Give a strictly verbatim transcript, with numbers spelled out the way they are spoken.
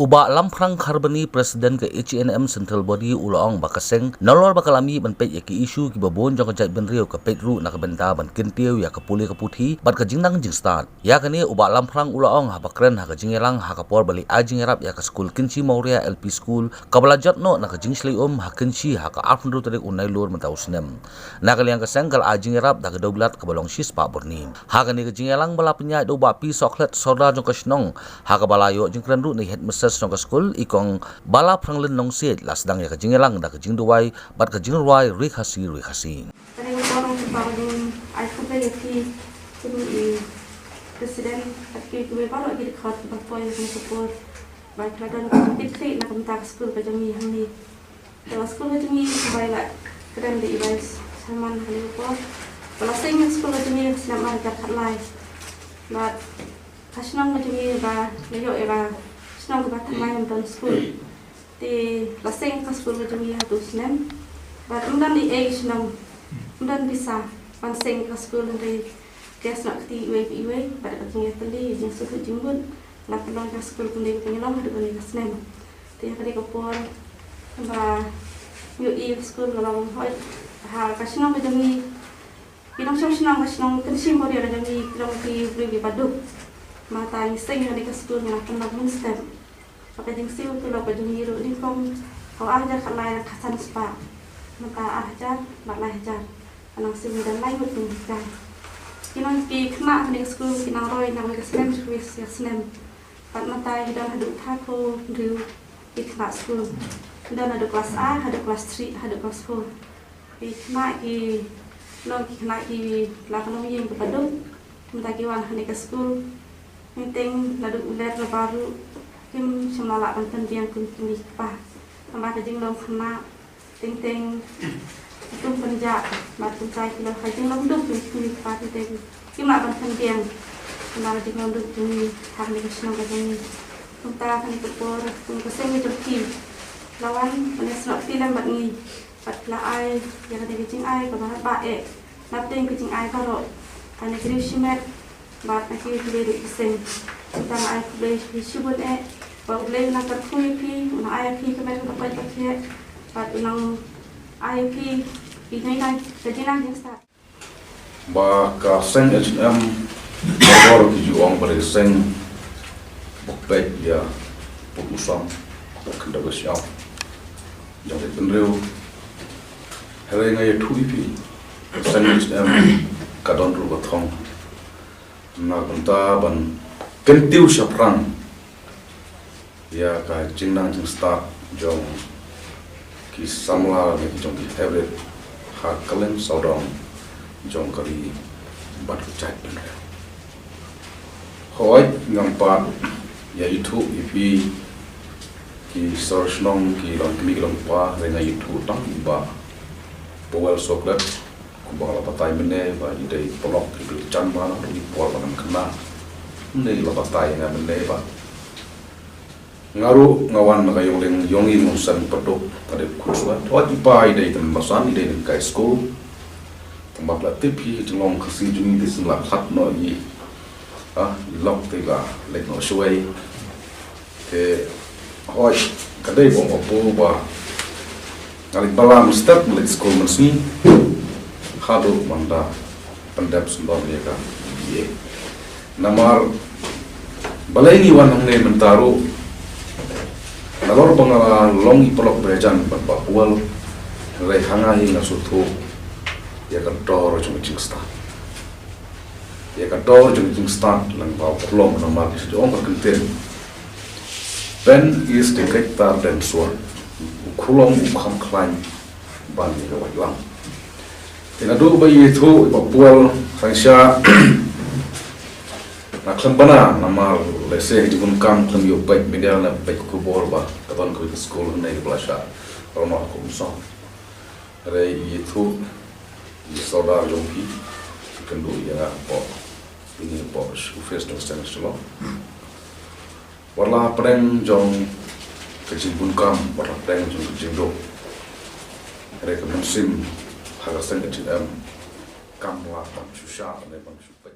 U Bah Lamphrang Kharbani, President ka H A N M Central Body, u la ong ba ka seng nalor ba ka la mih ban peit ïa ki issue kiba bun jong ka jaitbynriew, ka peit ruh na ka bynta ban kyntiew ïa ka pule ka puthi bad ka jingnang jingstad. Ïa kane u Bah Lamphrang u la ong haba kren ha ka jingïalang ha ka por ba la ai jingïarap ïa ka skul Kynshi Mawria L P School, kaba la jot noh na ka jingshlei um ha Kynshi ha ka arphew hynriew tarik u Nailur mynta u snem. Na ka liang ka seng ka la ai jingïarap da ka dewbilat kaba long shispah bor ni. Ha kane ka jingïalang ba la pynïaid da u Bah P Sohkhlet, Sordar jong ka shnong, ha kaba la ïoh jingkren ruh na i headmistress jong ka skul, i Kong Bala Phranglin Nongsiej, la sdang ïa ka jingïalang da ka jingduwai bad ka jingrwai Ri Khasi Ri Khasi. Kane ka por ngan sngewbha ban ai khublei ïa phi, kum i president, bad kiwei kiwei baroh ki dkhot kiba poi ha kane ka por. Ba phi la don ka jingkitkhlieh na ka bynta ka skul ka jong ngi hangne. Te ka skul ka jong ngi kumba i la kren da i Vice Chairman ha kane ka por, ba la seng ïa ka skul ka jong ngi ha ka snem ar hajar khatlai. Bad ka shnong ka jong ngi ba la ïoh ïa ka shnong kaba thymmai ban don skul. Te la seng ka skul ka jong ngi ha tu snem. Bad ym don ei ei shnong, ym don pisa ban seng ka skul, hynrei ka snoh kti iwei pa iwei bad ka jingïatylli, jingsngewthuh jingmut, la pynlong ka skul kumne kaba ngi long haduh kane ka snem. Te ha kane ka por ba ngi ïohi ka skul ka long hoi ha ka shnong ka jong ngi. Ki nongshong shnong ka shnong Kynshi Mawria ka jong ngi ki long ki briew kiba duk. Mynta ngi seng ha kane ka skul ngi la pynlong mynstep. Bad ka jingsiew tulop ka jong ngi ruh nyngkong ha u ar hajar khatlai dang khatsan spah, mynta ar hajar bad lai hajar. Ka nang siew ngi dang lai ngut ngut ka. Ki nong ki khynnah ha kane ka skul ki nang roi na kawei ka snem sha kawei ka snem. Bad mynta ngi don haduh arphew hynriew ki khynnah skul. Ngi don haduh klas A haduh klas three haduh klas four. Ki khynnah ki long ki khynnah ki la ka nongïing kaba duk. Mynta ki wan ha kane ka skul. Teng teng naduh u leit u bar ruh kim shym la lah ban pynbiang kum ki kmie ki kpa. Namar ka jinglong khynnah teng teng ki kum pynjah bad kumta ki long ka jinglong duk kum ki kmie ki kpa, teng teng kim lah ban pynbiang. Namar ka jinglong duk jong ngi ha kane ka shnong ka jong ngi. Kumta ha kane ka por kum ka seng ka jong phi la wan ban ïasnoh kti lem bad ngi. Bad la ai ïa kane ka jingai kaba radbah eh napdeng ka jingai baroh, kane ka riew shimet bad na kiwei kiwei ruh ki seng. Kumta nga ai khublei shibun eh, ba U Blei un nang kyrkhu ïa phi, un nang ai ïa phi ka met kaba koit ba khiah bad un nang ai ïa phi ki jingnang, ka jingnang jingstad. Ba ka seng H A N M, ba bor ki ju ong ba dei ka seng ba peit ïa pud u song, ba khyndew ka shyiap jong ka jaitbynriew. Hynrei nga ïathuh ïa phi, ka seng H A N M ka don ruh ka thong na ka bynta ban kyntiew shaphrang ïa ka jingnang jingstad jong ki samla ne ki jong ki hybrid ha kylleng sawdong jong ka ri bad ka jaitbynriew. Hooid, ngam pat ïa ithuh ïa phi ki sor shnong, ki long kmie ki long kpa, hynrei nga ithuh tang i Bah Powell Sohkhlet, kumba la batai mynne ba i dei paralok, i dei jan ba na i por ba ngam khynnah. Mynne la batai ïa nga mynne ba nga ruh nga wan na ka ïonglieng ïong i Mawsem Paduk, ka dei khutswa. Hooid i pa i dei tymmen basan, i dei nonghikai skul. Tang ba phi la tip hi jinglong Khasi jong ngi te sngewlah khlad noh i, ah, i lok te la leit noh shawei. Te hooid ka dei ba ong ka pu ba nga leit bylla mynstep, nga leit skul mynsngi haduh mynta pyndep sngewbha ïa ka B A. Namar balei ngi wan hangne mynta ruh, nalor ba nga la long i paralok ba ïajan bad Bah Powell, hynrei ha nga hi nga sngewthuh ïa ka dor jong ka jingstad. Ïa ka dor jong ka jingstad lang ba u khulom, namar ki ju ong ka ktien, pen is the greater than sword. U khulom u kham khlaiñ ban ïa ka waitlam. Te naduh ba ïathuh i Bah Powell, sngewsih nga khlem bana, namar lehse ha jingbun kam khlem ïoh peit media ne peit khubor ba ka don kawei ka skul hangne kaba la shah roi noh ha Umsong. Hynrei ïathuh i sordar jong phi, phi kynduh ïa nga hapoh, ïa nga hapoh office jong ka seng Shillong. Wat la pdeng jong ka jingbun kam, wat la pdeng jong ka jingduk, hynrei ka mynsiem ha ka seng H A N M kam lah ban shu shah ne ban shu peit.